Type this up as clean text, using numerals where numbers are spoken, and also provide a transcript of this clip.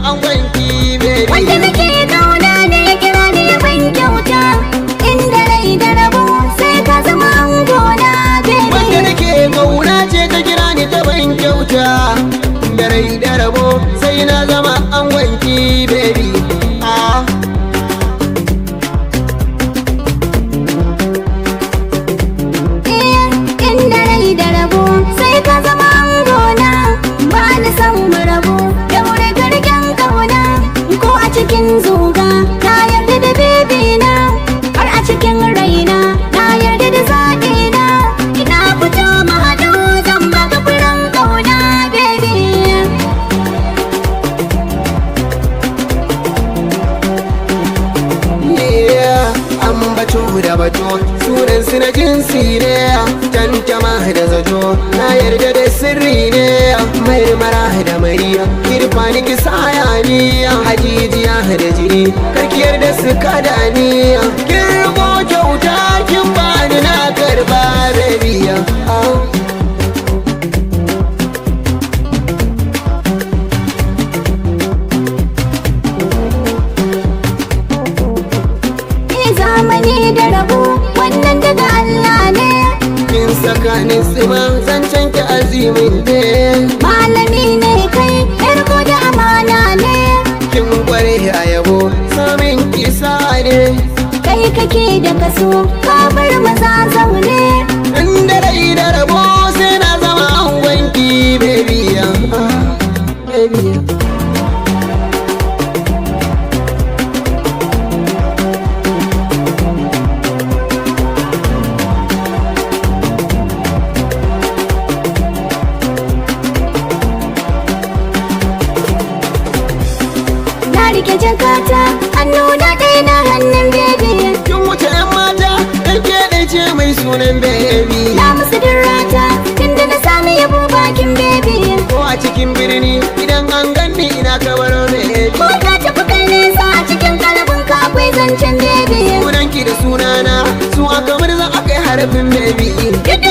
Angonki, baby. Wanda nake kauna ne ya kira ni ya ban kyauta. Inda rai da rabo, sai ka zama angona, Wanda baby. nake kauna ce ta kira ni ta ban kyauta. Da rai da rabo, sai na zama angonki, baby. Ah. Eh, inda rai da rabo, sai ka zama angona. Ba ni san mu rabu, daure garken kauna. Ko a cikin zuga, na yarda da baby na. Har a cikin raina, na yarda da zaɓi na. Ina fito mu haɗu, zan baka furen kauna, baby. Yeah, an batu da batu sunan su na jinsi ne, tantama da zato na yarda da sirri ne, marmara da mariya kirfani ki saya ni, hajijiya da jini karki yarda su kada ni, kin riko kyauta kin bani, na karba, baby. Ah. Ni zamani da rabo, wannan daga Allah ne. Kin saka ni tsima, zancen ki azimin ne. Malami ne kai, yarko da amana ne. Kin kware a yabo, samin kisa ne. Kai kake da kaso, ka bar maza zaune. Inda rai da rabo, sai na zama angonki, baby. Ah, baby. Na rike jakata, hannu na ɗaya na hannun baby. Kin wuce yan mata dan ke ɗai ce mai sunan baby. Na musu rata, tunda na sami yabo bakin baby. Ko a cikin birni idan an ganni ina kamar baby. Ko ka tafi kai nesa, a cikin kalbin ka akwai zancen baby. Sunanki da sunana su aka murza aka yi harafin baby. Duk